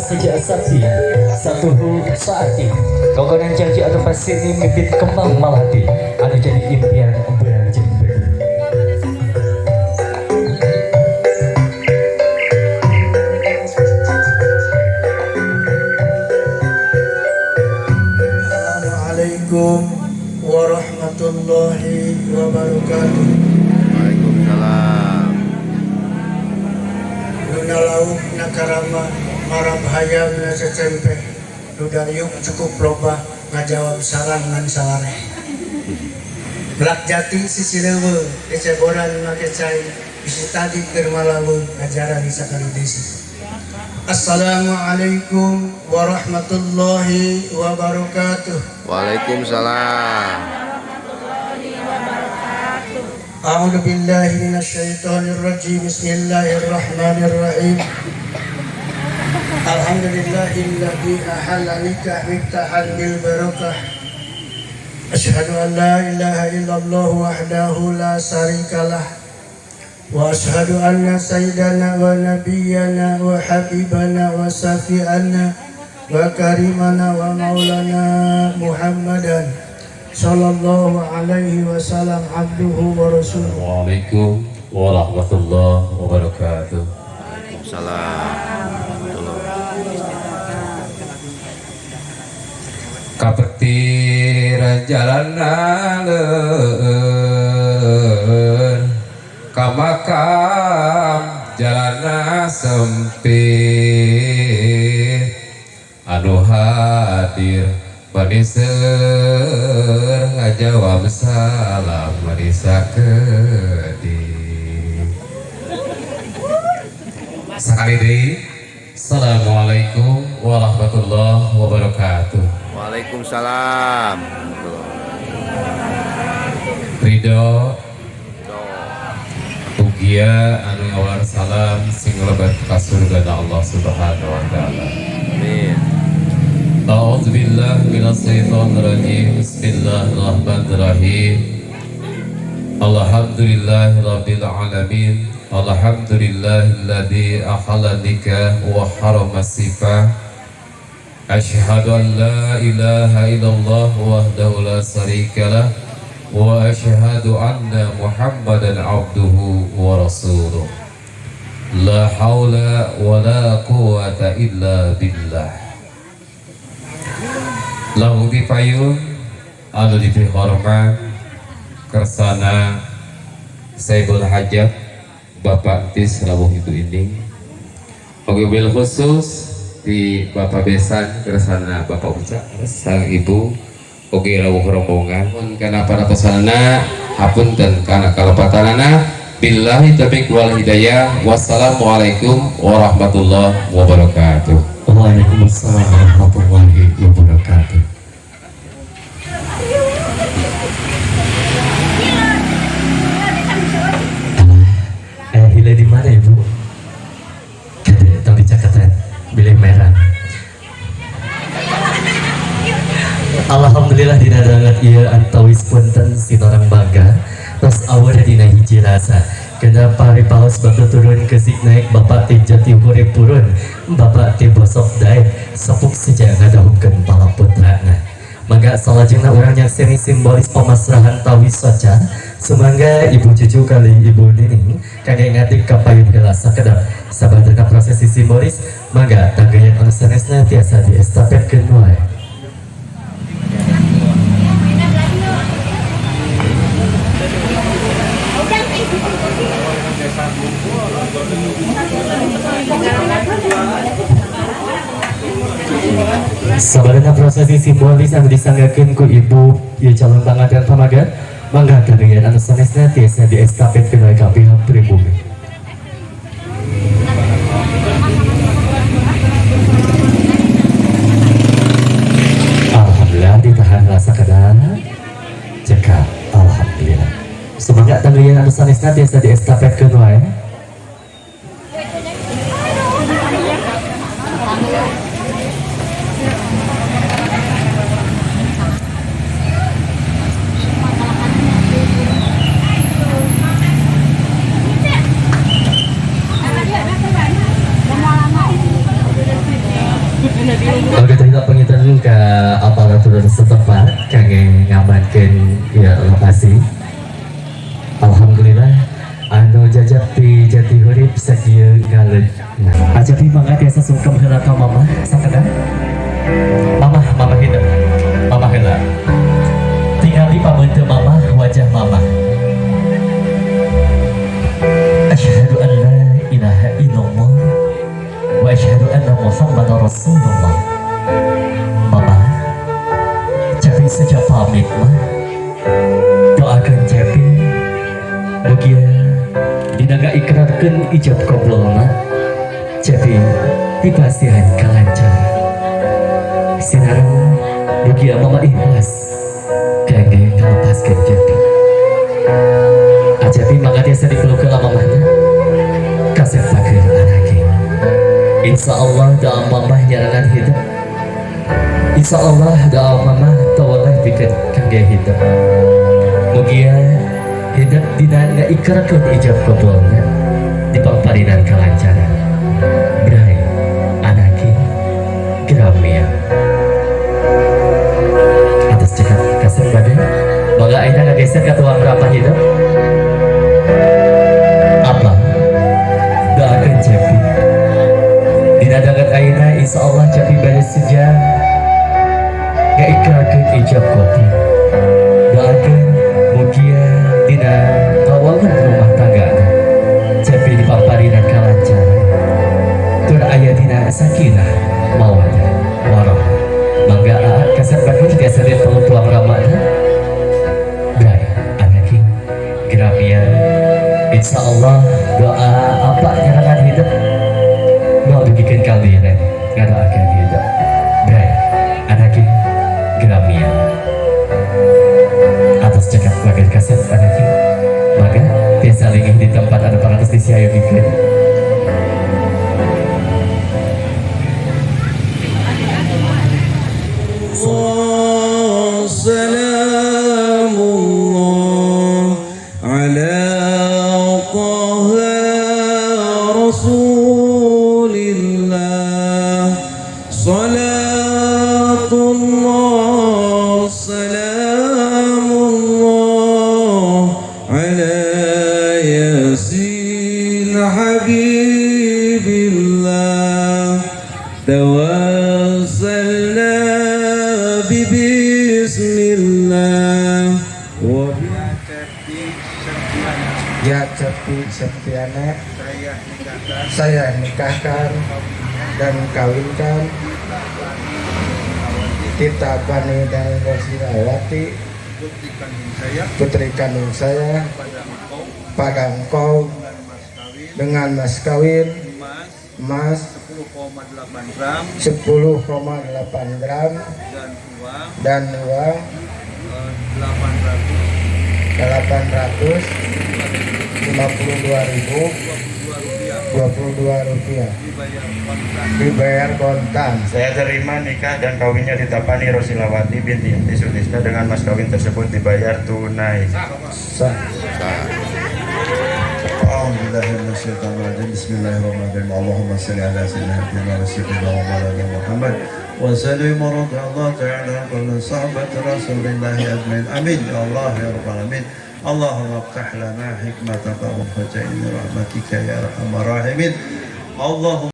Seja sakti satuhu saati kokonan janji anu pasti mimpi kembang malati anu jadi impian beurang jeung beuti. Assalamualaikum warahmatullahi wabarakatuh. Waalaikumsalam. Luna lauk na karama marab hayam na cecempe nu dayung cukup loba ngajawab saran ngan sawareh. Melak jati sisi leuweung diceboran make cai bisi tadi keur malawung ngajaran di sakali desa. Assalamualaikum warahmatullahi wabarakatuh. Waalaikumsalam. A'udzu billahi minasyaitonir rajim. Bismillahirrahmanirrahim. Alhamdulillahilladzi ahalla nikah miftahan bil barakah. Asyhadu an la ilaha illallah wahdahu la syarikalah. Wa asyhadu anna sayyidana wa nabiyyana wa habibana wa syafi'ana wa karimana wa maulana Muhammadan sallallahu alaihi wasallam abduhu wa rasuluhu. Assalamualaikum warahmatullahi wabarakatuh. Waalaikumsalam. Kapetir jalan leur ka makam jalana sempit anu hadir bani seur ngajawab salam bani sakedip. Sekali deui, assalamualaikum warahmatullahi wabarakatuh. Waalaikumsalam. Ridho ugia anu ngawar salam sing lebet ka surga Allah Subhanahu wa taala. Amin. A'udzu billahi minasyaitonir rajim. Bismillahirrahmanirrahim. Alhamdulillahirabbil alamin. Alhamdulillahilladzi ahalla nikah wa harrama sifah. Asyhadu an la ilaha illallah wahdahu la syarikalah wa asyhadu anna Muhammadan abduhu wa rasuluh. La haula wa la quwata illa billah. Lahu dipayun anu dipihormat kersana Saibul Hajat Bapak Tis Rawuh Ibu ini. Oke, bil khusus di Bapak Besan kersana Bapak Uca sang Ibu oke rawuh rombongan pun kana para pesana hapunten kana kalepatanana billahi taufiq wal hidayah. Wassalamualaikum warahmatullahi wabarakatuh. Waalaikumsalam warahmatullahi wabarakatuh. Alah, hila di mana ibu? Kade tong dicaketan bilih merah. Alhamdulillah dina danget ieu antawis punten sinorang bangga tos awur dina hiji rasa. Kenapa hari paus batu turun kesik naik bapak ti jati hurip purun bapak ti bosok daek sepuk sejak ngadahupkeun pala putrana. Mangga salajengna urang nyakseni simbolis pemasrahan tawis soca. Sumangga ibu cucu kali ibu nining kangge ngatik ka payun heula sakedap. Sabadana prosesi simbolis mangga tanggayan anu sanesna tiasa diestafetkeun wae. Sabadana prosesi simbolis anu disanggakeun ku ibu ieu calon panganten pamagat mangga kadeyan anu sanesna tiasa diestafetkeun wae ka pihak pribumi. Alhamdulillah ditahan rasa kadang cekap. Alhamdulillah. Semoga tanggayan anu sanesna tiasa diestafetkeun wae. Setempat kangge ngamankeun ya lokasi. Alhamdulillah anu jajab di Jati Hurip sakieu ngaleut. Nah, Ajapi mangga tiasa sungkem heula ka mamah sakedap. Mamah, mamah hidup. Mamah heula. Tingali pameuteu mamah, wajah mamah. Asyhadu an la ilaha illallah wa asyhadu anna Muhammadar Rasulullah. Mama, Cepi sejak pamit mah. Doakan Cepi mugia dina ngaikrarkeun ijab kabulna Cepi dipasihan kalancaran. Sinareng mugia mama ikhlas kangge ngalepaskeun Cepi. Acepi mangga tiasa dipeluk heula mamahna. Kasep pager anake. Insya Allah doa mamah nyarengan hidup. Insya Allah doa mamah tawaleh pikeun kangge hidup. Mugia hidup dina ngaikrarkeun ijab kabulna dipangparinan kalancaran. Bray, anake, gramia. Atos cekap kasep badan. Mangga ayeuna ngageser ka tuang rama hidup. Apa? Doakeun Cepi. Dina danget ayeuna insya Allah Cepi bade seja ngaikrarkeun ijab kabul. Doakeun mugia dina ngawangun rumah tangga Cepi dipaparinan kalancaran. Tur aya dina sakinah, mawadah, warahmah. Mangga aa kasep bagus tiasa dipeluk tuang ramana. Bray, anaki, gramia. Insya Allah doa apa nyarangan hidup mau dugikeun kalian ngadoakeun hidup. Bray, anaki, gramia. Atos cekap bagian kasep anaki. Maka tiasa linggih di tempat anu parantos disiayogikeun. سلام الله على طه رسول الله صلاة الله سلام الله على ياسين حبيب الله توسلنا ببسم الله Ya Cepi Septiana, saya nikahkan dan kawinkan Tita Bani dan Rosilawati, putri kandung saya, pada engkau dengan mas kawin emas 10,8 gram 10,8 gram dan uang dan uang 852 852.022 rupiah dibayar kontan. Dibayar kontan. Saya terima nikah dan kawinnya Tita Pani Rosilawati binti Yanti Sutisna dengan mas kawin tersebut dibayar tunai. Sah. A'udzubillahi Bismillahirrahmanirrahim. Allahumma shalli ala sayyidina wa sayyidina wa maulana Muhammad wa sallim wa radhiyallahu ta'ala an kulli sahabati Rasulillah ajmain. Amin ya Allah ya rabbal alamin. Allahumma iftah lana hikmataka wa khazain rahmatika ya arhamar rahimin. Allahumma